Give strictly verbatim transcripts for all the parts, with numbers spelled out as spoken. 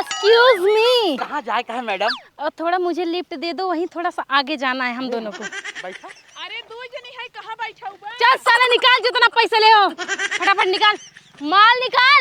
Excuse me। कहाँ जाए का है मैडम? अ, थोड़ा मुझे lift दे दो, वहीं थोड़ा सा आगे जाना है हम दोनों को। बैठा। अरे दो जनी है, कहाँ बैठा हुआ? चल साले निकाल जितना पैसा ले हो, फटाफट निकाल, माल निकाल।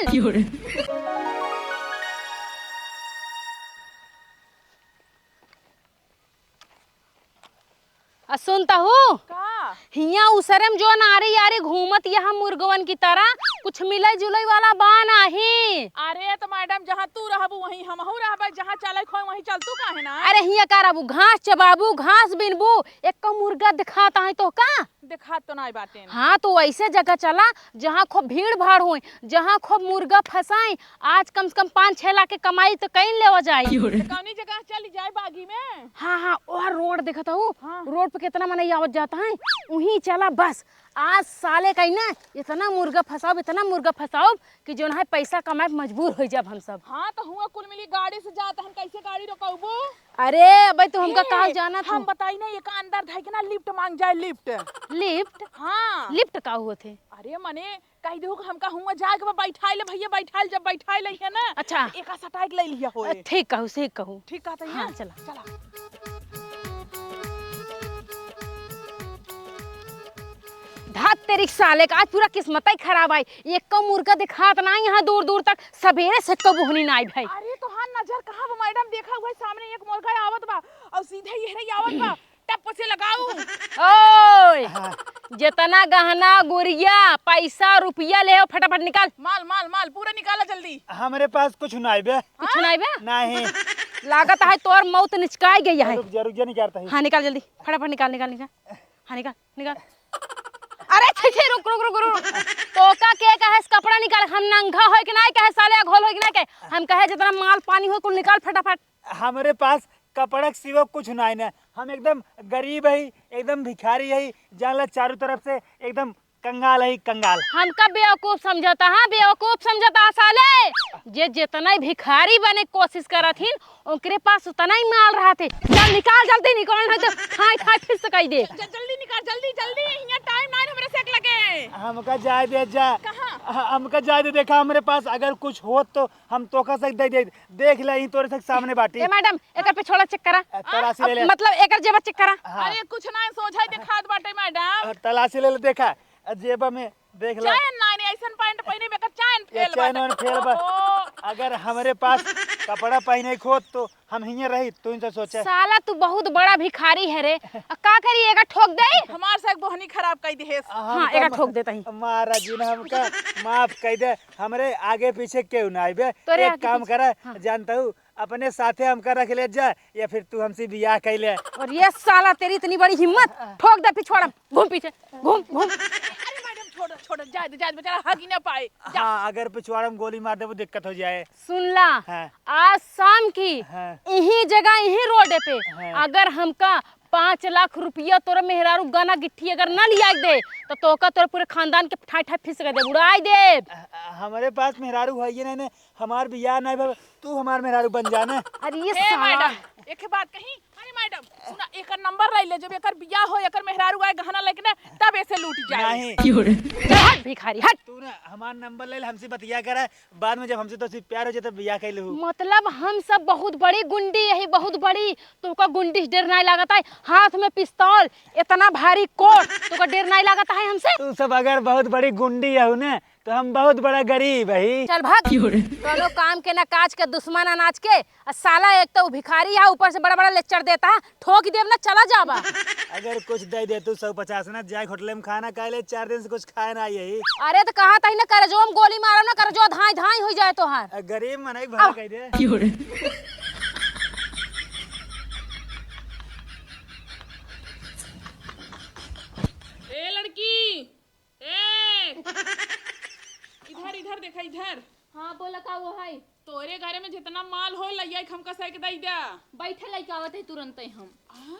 आ सुन त हूँ, का? हियाँ उसरे में जो नारी यारी घूमत यहाँ मुर्गवन की तरह, कुछ मिलई जुलई वाला बा नाही। अरे त मैडम, जहाँ तू रहबू वहीं हमहू रहबे, जहाँ चले खोए वहीं चलतू काहे ना? अरे हियाँ का रहबू, घास चबाबू, घास बिनबू, एक मुर्गा दिखाता है तो का? देखात तो नाई बाटेन। हाँ, तो वैसे जगह चला, जहाँ खूब भीड़ भाड़ होई, जहाँ खूब मुर्गा फंसाई, आज कम से कम पाँच छह लाख के कमाई तो कहीं लेवा जाई। तो कौनी जगह चली जाए बागी में? हाँ, हाँ, और रोड देखत हऊ, हाँ। रोड पे कितना मनई आवत जाता है, वहीं चला बस। आज साले कहीं ना इतना मुर्गा फंसाओ, इतना मुर्गा फंसाओ कि जौन है पैसा कमाए पे मजबूर हो जाब हम सब। हाँ, तो हुआ कुल मिली गाड़ी से जात हन, कैसे गाड़ी रोकबू? अरे, अबे तू हमका ए, काल जाना हम तू। बताई ना, एक अंदर धई के ना lift मांग जाए, lift। Lift? हाँ। Lift का होत है? अरे, मने कह दू कि हमका हुआ जाए के बा, बैठाई ले भैया, बैठाई ले, जब बैठाई ले है ना, अच्छा। तो एका सटाई के ले लिया होए। अ, ठीक कहू, ठीक कहू। ठीक कहत है हाँ, ना? चला। चला। धात तेरी साले का, आज पूरा किस्मत ही खराब आई। एको मुर्गा दिखात ना यहाँ दूर दूर तक, सबेरे से एको बोहनी ना आई भाई। अरे तोहार नजर कहाँ बा मैडम, देखा हुआ सामने एक मुर्गा आवत बा और सीधे ये रही आवत बा, टप से लगाऊ। ओए, हाँ। जितना गहना गुरिया पैसा रुपया ले हो फटाफट निकाल। माल माल माल पूरा निकाला जल्दी। हमरे पास कुछ ना आइबे। कुछ ना आइबे? नहीं। लागत है तोर मौत निचकाई गई है। रुक जा, रुक जा, निकालता है। हाँ निकाल जल्दी, फटाफट निकाल, निकाल, निकाल। हाँ निकाल। निकाल। अरे छी छी, रुक रुक रुक रुक। तोका के कहे से कपड़ा निकाल, हम नंगा होई कि नाई कहे, साले अघोल होई कि नाई कहे? हम कहे जितना माल पानी होई कुल निकाल फटाफट। हमरे पास कपड़ा के सिवा कुछ नाई ना, हम एकदम गरीब है, एकदम भिखारी है, जान ला चारों तरफ से एकदम कंगाल है कंगाल। हमका बेवकूफ समझता, हाँ बेवकूफ समझता साले। जे जितना ही भिखारी बने के कोशिश करत हिन ओकरे पास उतना ही माल रहते। चल निकाल जल्दी निकाल, नहीं तो ठाई ठाई फिर से कह दे। ज-, जल्दी निकाल, जल्दी, जल्दी, हियां टाइम नाई हमरे से लगे। हमका जाए दे जा। कहाँ? ह-, हमका जाए दे, देखा हमरे पास अगर कुछ होत तो हम तोका से दे दे। देख ले, ई तोरे से सामने बाटी। ए मैडम, एकर पिछवाड़ा चेक करा। अ, तलाशी ले ले। मतलब एकर जेबा चेक करा। हाँ। अरे कुछ ना सोझा ही दिखात बाटे मैडम। अ, तलाशी ले ले, देखा। अ, जेबा में देख ला। चैन नाई, ऐसन पैंट पहने में एकर चैन ये फेल चैन बाटे। वैन फेल बा। ओहो। अगर हमरे पास कपड़ा पहने के होत तो हम हियां रही, तू इनसे सोचे। साला तू बहुत बड़ा भिखारी है रे। आ, का करी, एका ठोक दे? हमार से एक बोहनी खराब कई दिहेस। हाँ, हमका एका मा-, ठोक देता ही। महाराज जी ने हमका माफ कई दे, हमरे आगे पीछे केहू ना आइबे। तोरे एक आगे काम पीछे। करा, हाँ। जानता हूँ, अपने साथे हमका रख ले जा, या फिर तू हमसे बियाह कई ले। और ये साला तेरी इतनी बड़ी हिम्मत, ठोक दे पिछवाड़ा, घूम पीछे, घूम, घूम। अरे मैडम, छोड़, छोड़, जाए दे, जाए दे, बेचारा हग ही ना पाए। जा। हाँ, अगर पिछवाड़ा में गोली मार दे, वो दिक्कत हो जाए। सुन ला, हाँ। आज शाम की हाँ। यही जगह, यही रोड पे हाँ। अगर हमका पाँच लाख रुपया तोरे मेहरारू गहना गिट्टी अगर ना लिया दे, तो तोका तोरे पूरे खानदान के ठाई ठाई फिस कर दे, उड़ाई दे। अ, अ, हमरे पास मेहरारू है ये नहीं, नहीं, हमार बियाह नहीं भा, तू हमार मेहरारू बन जाना। अरे ये ए साला। मैडम, एक बात कही, अरे मैडम, सुना, एकर नंबर ले ले, जब एकर बियाह हो, एकर मेहरारू आए गहना लेके ना, तब ऐसे लूट जाए। नहीं। चल हट भिखारी, हट। तू ना हमार नंबर ले ले, हमसे बतिया करा, बाद में जब हमसे तोसे प्यार हो जाए, तब बियाह कर लू। मतलब हम सब बहुत बड़ी गुंडी, यही बहुत बड़ी, तोका गुंडी से डर नहीं लागत है, हाथ में पिस्तौल, इतना भारी कोट, तोका डर नहीं लागत है हमसे? तू सब अगर बहुत बड़ी गुंडी हो ना, तो हम बहुत बड़ा गरीब है। चल भाग। क्यों रे? कोनो काम के ना काज के, दुश्मन अनाज के। आ साला एक तो भिखारी है, ऊपर से बड़ा बड़ा लेक्चर देता है, ठोक देब ना, चला जाबा। अगर कुछ दे दे तू सौ पचास ना, जाए होटल में खाना खाए ले, चार दिन से कुछ खाए ना आई है। अरे तो कहा तही ना, करजो में गोली मारो ना, करजो धाई धाई हो जाए तोहार। आ, गरीब मनई भला आ। कह दे। क्यों रे? ए लड़की, ए! इधर, इधर देखा, इधर। हाँ, बोला, का हुआ है? तोरे घरे में जितना माल हो, लइया के हमका सैक दई द्या। बैठे लइका आवत है तुरंते हम। हाँ?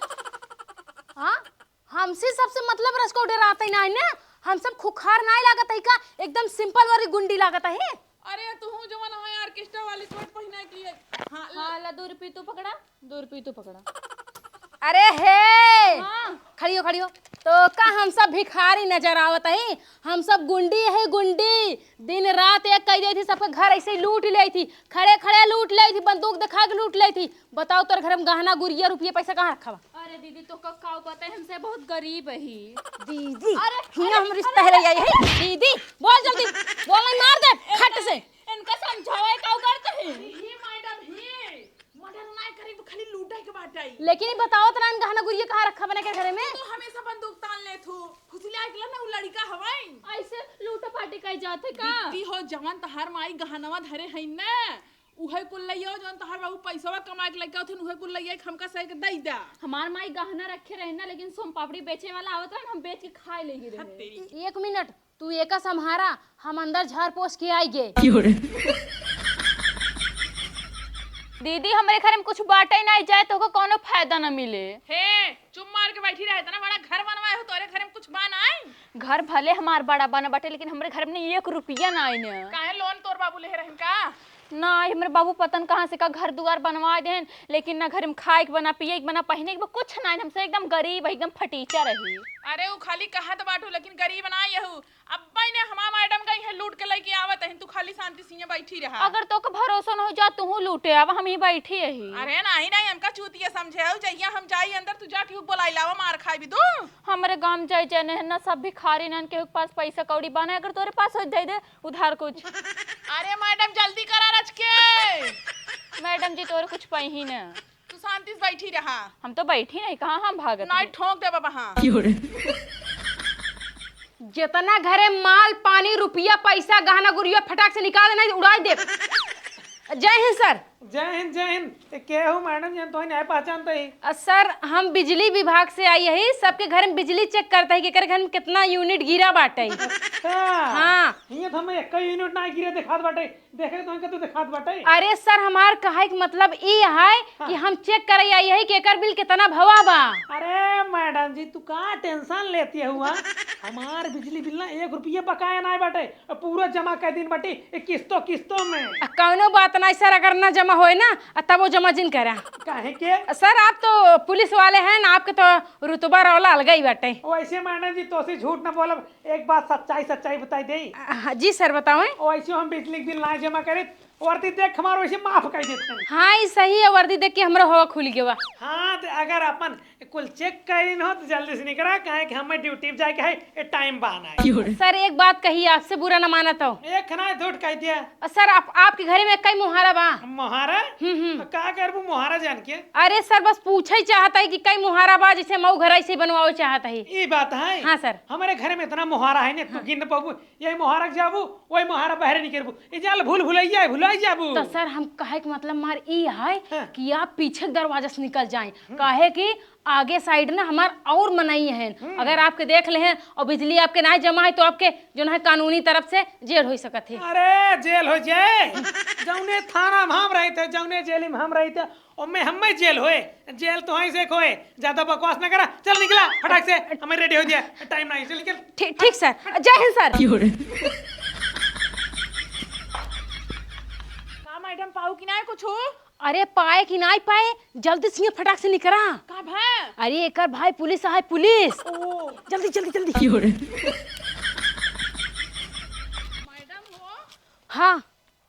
हाँ? हमसे सबसे मतलब रस को डराते ना है ना? हम सब खुखार नाय लागत है का? एकदम simple वाली गुंडी लागत है। अरे, तू हूँ जवन है orchestra वाली कोट पहिना के लिए। हाँ, हाँ, ला, दो रुपये तू पकड़ा, दो रुपये तू पकड़ा। अरे हे! हाँ। खड़ी हो, खड़ी हो। तो का हम सब भिखारी नजर आवत हई? हम सब गुंडी है, गुंडी। दिन रात एक कई देई थी, सबके घर ऐसे ही लूट लेई थी, खड़े खड़े लूट लेई थी, बंदूक दिखा के लूट लेई थी। बताओ, तोर घर में गहना गुरिया, रुपया, पैसा कहाँ रखा बा? अरे दीदी, तो का, का पता है, हमसे बहुत गरीब ही। दीदी, अरे, हियाँ अरे, हम रिश्ता अरे, है ले आई है। दीदी, बोल जल्दी, बोल नहीं मार दे, खट से। इनका समझावा है, का करते हैं? ही मैडम, ही। मर्डर ना करे, वो खाली लूटे के बाटे। लेकिन ई बताओ, तोरा गहना गुरिया कहाँ रखा बना के घरे में? तू तो हमेशा बंदूक तान ले थू। फुसलिया के ना, उ लड़का हवाई। ऐसे लूटा पाटी कई जाते का? दीदी हो, जवन तहार माई गहनवा धरे है ना, उहे कुल लइयो, जवन तहार बाबू पैसवा कमा के लेके आउथिन, उहे कुल लइयो, हमका सही के दई दा। हमार माई गहना रखे रहे ना, लेकिन सोम पापड़ी बेचे वाला आवत रहे, हम बेच के खाए लेगी रहे। हद तेरी। एक मिनट, तू एका सम्हारा, हम अंदर झाड़ पोछ के आई गे। क्यों रे? दीदी, हमरे घर में कुछ बाटे नाई जाए, तोहको कौनो फायदा न मिले। हे, चुप मार के बैठी रहे, इतना बड़ा घर बनवाए हो, तोरे घर में कुछ बा नाई? घर भले हमार बड़ा बना बाटे, लेकिन हमरे घर में एक रुपया नाई न। काहे, लोन तोर बाबू ले रहन का? ना, हमरे बाबू पतन कहाँ से का घर दुआर बनवा देन, लेकिन ना घर में खाए के बना, पिए के बना, पहने के बा, कुछ ना, हमसे एकदम गरीब, एकदम फटीचर रही। अरे, उ खाली कहत बाटू, लेकिन गरीब ना यहू। अब ने हमार मैडम गई है, लूट के लेके आवत है, तू खाली शांति से बैठी रहा। अगर तोके भरोसा न हो, जा तू लूटे, अब हम ही बैठी यही। अरे नहीं, नहीं, हमका चूतिया समझे हो, जहिया हम जाई अंदर, तू जा केहू के बोलाई लावा, मार खाई भी तू। हमरे गांव जाए जाए नहीं ना, सब भिखारी नन, केहू के पास पैसा कौड़ी बाना, अगर तोरे पास हो, दे दे उधार कुछ। अरे मैडम, जल्दी करा रच के। मैडम जी, तोरे कुछ पही ना। तू शांति से बैठी रहा। हम तो बैठी नहीं, कहाँ हम भागत नहीं, हैं? ठोक दे बाबा, हाँ। क्यों रे? जितना घरे माल, पानी, रुपया, पैसा, गहना, गुरिया फटाक से निकाल देना, उड़ाई दे। जय हिंद सर। जय हिंद, जय हिंद। ए, के हो मैडम जी, हम तोहे नहीं पहचानते ही। अ, सर, हम बिजली विभाग से आई है, सबके घर में बिजली चेक करते हैं कि केकर घर में कितना यूनिट गिरा बाटे। अच्छा। हाँ। हियाँ तो हमें एक यूनिट ना गिरे दिखात बाटे, देखे तो इनका तो दिखात बाटे। अरे सर, हमार कहे के मतलब ई है हाँ। कि हम चेक करे आई है कि एकर बिल कितना भवा बा। अरे मैडम जी, तू का टेंशन लेती है हुआ? हमार बिजली बिल ना एक रुपया बकाया ना बाटे, पूरा जमा कर दिन बाटे, ए किस्तों किस्तों में। आ, कौनो बात नहीं सर, अगर ना जमा होए ना, आ, तब वो जमा जिन करा। काहे के? सर, आप तो पुलिस वाले हैं ना, आपके तो रुतबा रौला अलग ही बाटे। वैसे मैडम जी, तोसे झूठ ना बोलब, एक बात सच्चाई, सच्चाई बताई देई। हाँ, जी सर, बतावें। वैसे हम बिजली के बिल ना जमा करित, वर्दी देख हमार वैसे माफ कर देते हैं। हाँ, ई सही है, वर्दी देख के हमरो हवा खुल गवा। हाँ, तो अगर अपन कुल चेक करिन हो तो जल्दी से निकरा, काहे कि हमें ड्यूटी पे जाए के है, ए टाइम बा ना। सर, एक बात कही, आपसे बुरा ना मानत हो। एक ना झूठ कह दिया। सर, आप, आपके घरे में कई मुहारा बा? मुहारा? हम्म, हम्म। तो का करबू मुहारा जान के? अरे सर, बस पूछे ही चाहत है कि कई मुहारा बा, जैसे मऊ घर ऐसे बनवावे चाहत है। ई बात है? हाँ सर। हमारे घर में इतना मुहारा है ने, तू हाँ। गिन न पाबू। यही मुहारा के जाबू, वही मुहारा बहरे निकरबू। ई जाल भूल भुलैया है, भुलाई जाबू। तो सर, हम कहे के मतलब मार ई है हाँ। कि आप पीछे के दरवाजा से निकल जाएं। हम्म। काहे कि आगे साइड ना हमार और मनई हैं। हम्म। अगर आपके देख ले हैं और बिजली आपके ना जमा है तो आपके जो है कानूनी तरफ से जेल हो सकत है। अरे जेल हो जाए, जौने थाना में हम रहते, जौने जेल में हम रहते, ओमे हम्मे जेल होए, जेल तो हई से होए। ज्यादा बकवास ना करा, चल निकला फटाक से, हमें रेडी हो जाए, टाइम नहीं, चल निकल। ठीक, ठीक सर, जय हिंद सर। क्यों रे? का मैडम पाऊ कि नाय कुछ? अरे पाए कि नाय पाए, जल्दी से फटाक से निकरा। का भा? अरे एकर भाई पुलिस आए, पुलिस। ओ। जल्दी, जल्दी, जल्दी। क्यों रे? मैडम हो? हाँ।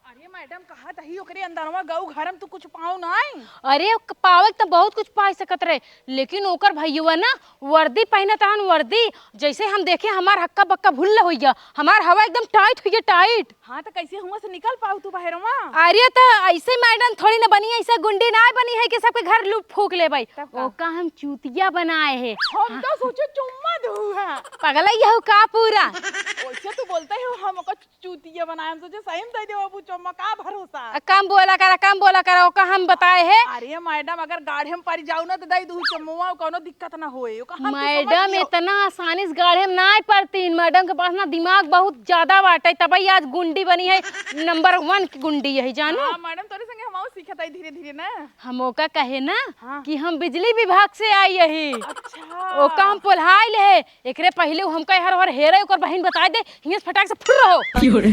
अरे मैडम, कहा तही ओकरे अंदरवा गऊ घर में तू कुछ पाओ नाई? अरे, क-, पावे त बहुत कुछ पाए सकत रहे, लेकिन ओकर भइयवा ना वर्दी पहनत रहन, वर्दी। जैसे हम देखे, हमार हक्का बक्का भुल्ल होइ गया, हमार हवा एकदम टाइट होइ गया, टाइट। हाँ, त कैसे हुआ से निकल पाऊ तू बहरवा? अरे, त ऐसे मैडम थोड़ी ना बनी, ऐसे गुंडी ना बनी है कि सबके घर लूट फूक लेबै। तब का? ओका हम चूतिया बनाए है। हम हाँ। तो सोचे चुम्मा दू है। पगला यहू का पूरा? वैसे तू बोलते हो, हम ओका चूतिया बनाए, हम सोचे सही में दे दे बाबू चुम्मा, का भरोसा? आ, कम बोला करा, कम बोला करा, ओका हम बताए है। अरे मैडम, अगर गाढ़े में पड़ जाऊ ना तो दे दू चुम्मा, कोनो दिक्कत ना होए। ओका हम तो समझ मैडम, लियो। इतना आसानी से गाढ़े में ना पड़तीन। मैडम के पास ना दिमाग बहुत ज्यादा बाटे, तबही आज गुंडी बनी है, नंबर वन की गुंडी यही जानो। हाँ मैडम, तोरे संगे हम सीखत आई धीरे धीरे ना। हम ओका कहे ना हाँ। कि हम बिजली विभाग से आई यही। अच्छा। ओका हम पोल्हाई ले है, एकरे पहिले उ हमका हर हर हेरे, ओकर बहिन बताए दे, हियां से फटाक से फुर रहो। क्यों रे?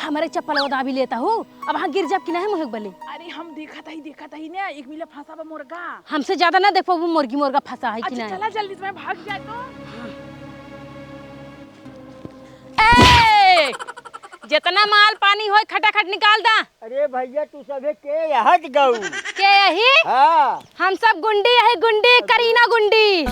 हमरे चप्पल ओदा भी लेता हूँ, अब हाँ गिर जाब कि नहीं मुँह बले। अरे हम देखत हई, देखत हई ने, एक मिला फंसा बा मुर्गा। हमसे ज्यादा ना देख पाबू मुर्गी मुर्गा फंसा है कि अच्छा, नहीं। चला जल्दी से भाग जाए तो। ए! जितना माल पानी होय, खटाखट निकाल दा। अरे भैया, तू सभे के यहत गऊ? के यही? हाँ। हम सब गुंडी यही, गुंडी, करीना गुंडी।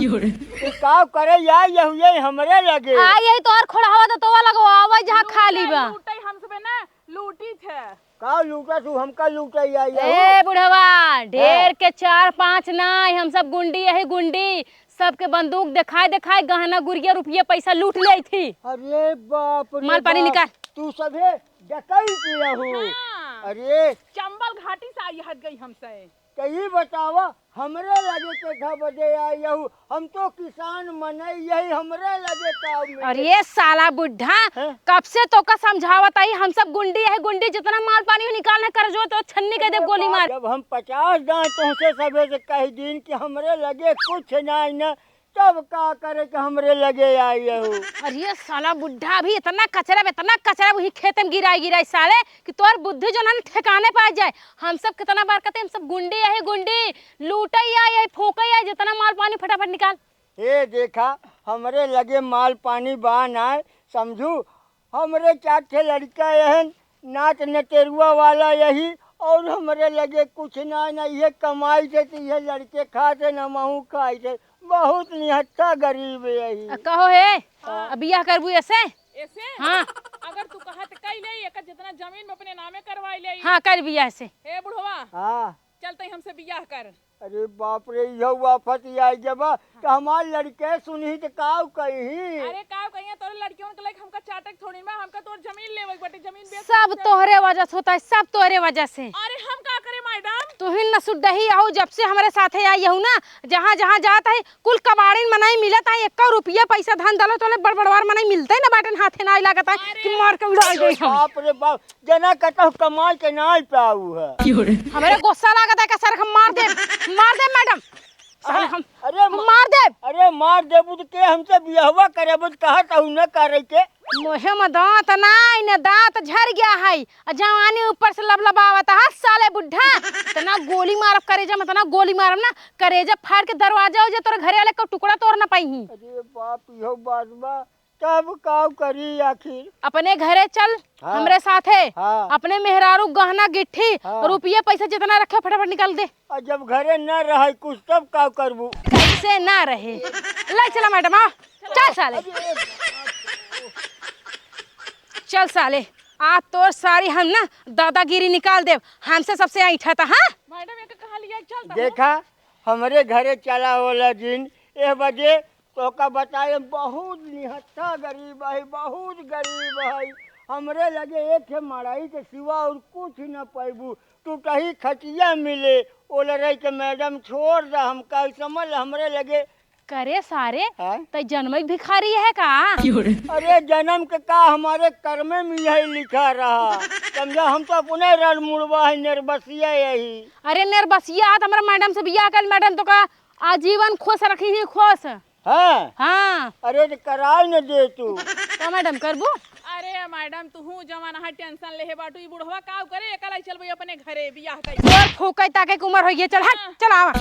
तू का करे या, यहू ये हमरे लगे। आ, यही तोहर खोड़ावा तो तोवा लगवावा, जहाँ खाली बा। लूटे हम सबे ना, लूटी थे। का लूटा तू, हमका लूटे या, यहू? ए बुढ़वा, ढेर हाँ। के चार पाँच ना, हम सब गुंडी यही गुंडी। सबके बंदूक देखाए देखाए गहना गुरिया रुपया पैसा लूट ले थी। अरे बाप रे माल पानी बाप। निकाल। तू सभे डकैत रहू। हाँ। अरे। चंबल घाटी से आई हट गई हमसे। तो ई बतावा, हमरे लगे के था बदे आई यहू? हम तो किसान मनई यही, हमरे लगे का मिले? अरे साला बुढ़ा, हैं? कब से तोका समझावत आई, हम सब गुंडी है गुंडी, जितना माल पानी हो निकाल न कर जो तो छन्नी के दे अरे गोली बाप, मार। जब हम पचास दांत तुमसे सभे से कह दीन कि हमरे लगे कुछ नाई न, तब का करे के हमरे लगे आई हो? अरे साला बुढ़ा, अभी इतना कचरा, इतना कचरा वही खेत में गिराई गिराई साले कि तोर बुद्धि जो ना ठिकाने पा जाए। हम सब कितना बार कहते, हम सब गुंडी यही गुंडी, लूटे या यही फोके या, जितना माल पानी फटाफट निकाल। ए देखा, हमरे लगे माल पानी बा ना, समझू, हमरे चार ठे लड़का यहन, नाच नटेरुआ वाला यही, और हमरे लगे कुछ ना, ना इहे कमाई से, तो इहे लड़के खाते, ना महू खाई से, बहुत निहत्था गरीब यही। आ, कहो हे, हाँ। अब बियाह करबू ऐसे? ऐसे? हाँ। अगर तू कहा तो कई ले, एकर जितना जमीन में अपने नामे करवाई ले। हाँ, कर बियाह ऐसे। हे बुढ़वा, हाँ। चलते ही हमसे बियाह कर। अरे बाप रे, इहो आफत ही आई जबा, तो हमार लड़के सुनही तो काव कही? अरे काव कहिए, तोरे लड़कियों के लेके हमका चाटक थोड़ी बा, हमका तोर जमीन लेवे के बाटे, जमीन बेच सब के तोहरे वजह से होता है, सब तोहरे वजह से। अरे हम का करे मैडम? तू ही न सुडही आऊ, जब से हमरे साथे आई हूँ ना, जहाँ जहाँ जात है कुल कबाड़िन मनई मिलत है, एक्का रुपया पैसा धन दौलत वाले बड़ बड़वार मनई मिलते न बाटन, हाथे ना लागत है कि अरे मार के उड़ा गई हम। बाप रे बाप, जना कतहु कमाई के नाई पाऊ है। हमरे गुस्सा लागत है का सर, हम मार देब, मार देब मैडम। सर, हाँ, हम, अरे हम मा-, मार देब। अरे मार देबू तो के हमसे बियाहवा करेबू तो कहत हूँ न करे के। मोहे में दांत नाई न, दांत झर गया है। आ जवानी ऊपर से लबलबावत है, साले बुढ़ा। इतना गोली मारब करेजा में, इतना गोली मारब ना, करेजा फाड़ के दरवाजा हो जाए, तोरे घरे वाले को टुकड़ा तोड़ ना पाई। अरे बाप, इहो बात बा। तब काव करी आखिर? अपने घरे चल, हाँ। हमरे साथे। हाँ। अपने मेहरारू गहना गिट्ठी, हाँ। रुपये पैसा जितना रखे फटाफट निकाल दे। और जब घरे न रहे कुछ तब काव करबू? कैसे ना रहे? ले चला मैडम, आओ। चल साले। अरे। चल साले, आज तोर सारी हम ना दादागिरी निकाल देब। हमसे सबसे ऐंठा था, हाँ? मैडम, एक कहा लिया, चल तब। देखा, हमरे घरे चला होला जिन, एह बजे तोका बताए, हम बहुत निहत्था गरीब है, बहुत गरीब है। हमरे लगे एक ठे मड़ई के सिवा और कुछ न पैबू। टूटही खटिया मिले, ओलरई के मैडम छोड़ द हमका, समझ ल, हमरे लगे। करे सारे, हाँ? तै जन्म के भिखारी है का? अरे जन्म के का, हमारे कर्मे में यही लिखा रहा। समझा, हम तो अपने रण मुड़वा है, निर्बसिया यही। अरे निर्बसिया, तो हमारा मैडम से बियाह कर, मैडम तोका आजीवन खुश रखी ही, खुश। हाँ। हाँ। अरे तो कराई न दे तू। का मैडम करबू? अरे मैडम, तू हूँ जवान है, टेंशन लेहे बाटू। ई बुढ़वा काव करे, एकला ही चलबे अपने घरे बियाह कई। तोर फूके ताके के उम्र होइए, चल हट, हाँ। चल आवा।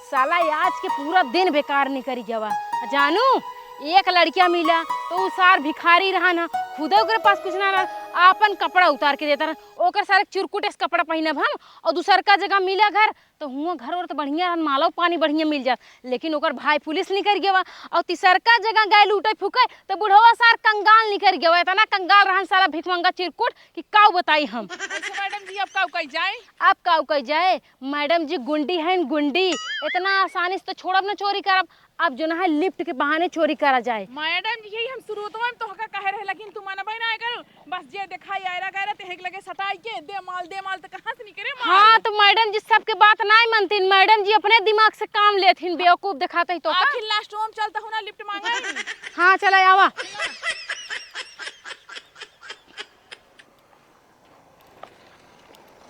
साला आज के पूरा दिन बेकार निकरी गवा। जानू, एक लड़किया मिला तो उ सार भिखारी रहा ना, खुदे ओकरे पास कुछ ना रहा, आपन कपड़ा उतार के देता रहा। ओकर सारे चुरकुट एस कपड़ा पहिनब हम, और दूसर का जगह मिला घर तो हुआं घर और तो बढ़िया रहन, मालव पानी बढ़िया मिल जात, लेकिन ओकर भाई पुलिस निकर गवा। और तिसरका जगह गए लूटे फूके तो बुढ़वा सार कंगाल निकर गवा। इतना कंगाल रहन साला भिखमंगा चिरकुट कि काऊ बताई हम। ऐसे मैडम जी, अब काऊ कही जाए? अब काऊ कही जाए? मैडम जी गुंडी हैं गुंडी, इतना आसानी से तो छोड़ब न चोरी करब। अब जो ना है लिफ्ट के बहाने चोरी करा जाए। मैडम जी, यही हम शुरुआत में तोहका कहे रहे, लेकिन तू मनबे ना कर। बस जे देखाई आयरा गैरा, तेहे के लगे सटाई के, "दे माल, दे माल," तो कहाँ से निकले माल? हाँ, तो मैडम जी सबके बात नाई मानतीन, मैडम जी अपने दिमाग से काम लेथिन, बेवकूफ देखाते ही तो का? आखिर लास्ट में चलता हूँ ना लिफ्ट मांगे। हाँ, चला आवा।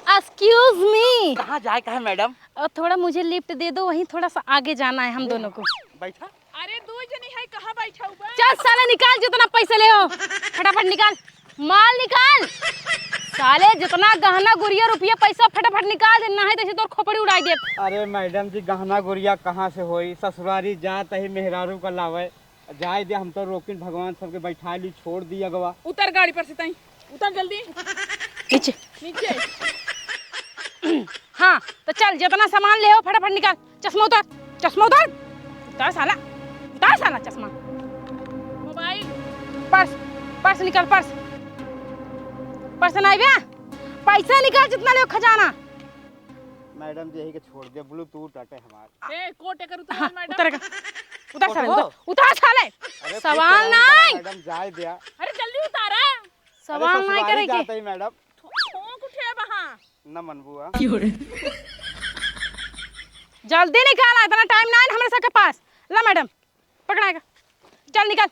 Excuse me। कहाँ जाए का है मैडम? अ, थोड़ा मुझे लिफ्ट दे दो, वहीं थोड़ा सा आगे जाना है हम दोनों को। बैठा। अरे दो जनी है, कहाँ बैठा हुआ? चल साले निकाल जितना पैसे ले हो। फटाफट निकाल, माल निकाल। साले, जितना गहना गुरिया, रुपया, पैसा, फटाफट निकाल दे, नाहीं तो ऐसे तोर खोपड़ी उड़ाई देब। अरे मैडम जी, गहना गुरिया कहाँ से होई? ससुरारी जात ही मेहरारू का लावे। जाए दे, हम तो रोकिन, भगवान सबके बैठा ली, छोड़ दी अगवा। उतर गाड़ी पर से तई, उतर जल्दी। नीचे। नीचे। हाँ, तो चल, जितना सामान ले हो, फटाफट निकाल। चश्मा उतार, चश्मा उतार। उतार साला, उतार साला चश्मा। मोबाइल। पर्स, पर्स निकाल, पर्स। पर्स नहीं बे? पैसा निकाल, जितना ले हो खजाना। मैडम जी, यही के छोड़ दे, ब्लूटूथ अटे हमार। ए, कोट एकर उतार, हाँ, मैडम। उतार के, उतार साले, उतार, उतार साले। अरे, सवाल कुछ नहीं। मैडम, जाए दिया। अरे, जल्दी उतारा। अरे, सवाल नहीं ससुरारी करे के। जाते ही, मैडम। ठो-, ठोक उठे बहा। न मनबुआ। जल्दी निकाला, इतना टाइम ना है हमरे सबके पास। ला मैडम, पकड़ाएगा। चल निकल,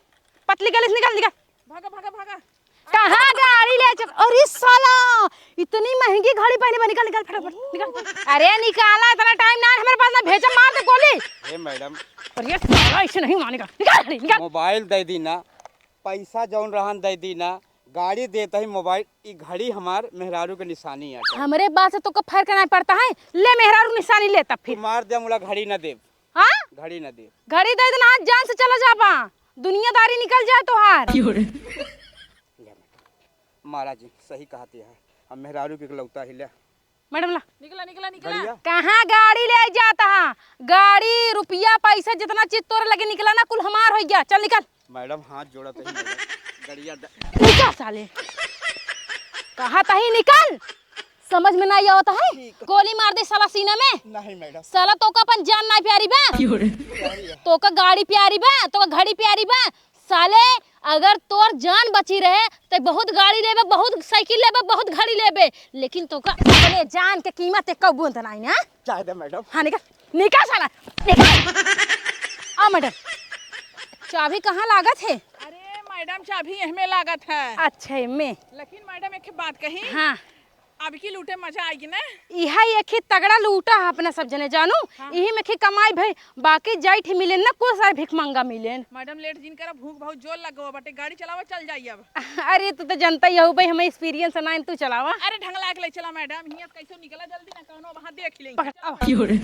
पतली गली से निकल, निकल। भागा, भागा, भागा। कहाँ गाड़ी ले चल? अरे साला, इतनी महंगी घड़ी पहने बा, निकल, निकल, फटाफट, निकल। अरे निकाला, इतना टाइम ना है हमरे पास, ना भेजा, मार दे गोली। ए मैडम। अरे साला, ऐसे नहीं मानेगा, निकाल घड़ी, निकाल। मोबाइल दे दी ना, पैसा जौन रहन दे दी ना, गाड़ी देत ही मोबाइल, ई घड़ी हमार मेहरारू के निशानी है। हमरे बात से तोका फर्क नहीं पड़ता है, ले मेहरारू के निशानी ले तब फिर। तू मार दे मुला, घड़ी ना देब। हाँ? घड़ी ना देब। घड़ी दे देना, आज जान से चला जाबा, दुनियादारी निकल जाए तोहार। क्यों रे? ले मैडम, महाराज जी सही कहती है, हम मेहरारू के इकलौता ही ले। मैडम ला। निकला, निकला, निकला। घड़िया? कहाँ गाड़ी ले जाता है? गाड़ी, रुपया, पैसा, जितना चीज तोरे लगे निकला ना, कुल हमार हो गया। चल निकल। मैडम, हाथ जोड़ा तही मैडम। गड़िया द- निकल साले। कहा तही निकल। समझ में नहीं आवत है? ठीक। गोली मार दे साला सीना में। नहीं मैडम। साला तोका अपन जान नहीं प्यारी बा? क्यों रे? प्यारी है। तोका गाड़ी प्यारी बा? तोका घड़ी प्यारी बा? साले, अगर तोर जान बची रहे, तो बहुत गाड़ी लेबे, बहुत साइकिल लेबे, बहुत घड़ी लेबे, लेकिन तोका अपने जान के कीमत एको बूंद नहीं ना। जाए दे मैडम। हाँ, निकल, निकल साला, निकल। आ मैडम, चाबी कहाँ लागत है? अरे मैडम, चाबी एहमे लागत है। अच्छा, एहमे। लेकिन मैडम, एक बात कही। हाँ। अब की लूटे मजा आएगी ना। इहा एक ही तगड़ा लूटा है अपना सब जने जानू। हाँ। इही में की कमाई भई, बाकी जाइठ मिलेन ना, कुल सारे भिखमंगा मिलेन। मैडम, लेट जिन करा, भूख बहुत जोर लगो बाटे, गाड़ी चलावा, चल जाई अब। अरे तू तो जनता ही हो भाई, हमें एक्सपीरियंस ना है, तू चलावा। अरे ढंग लाग ले चला मैडम, हियां कैसे निकला जल्दी ना, कौनो वहाँ देख लेंगे। पकड़, आवा। क्यों रे?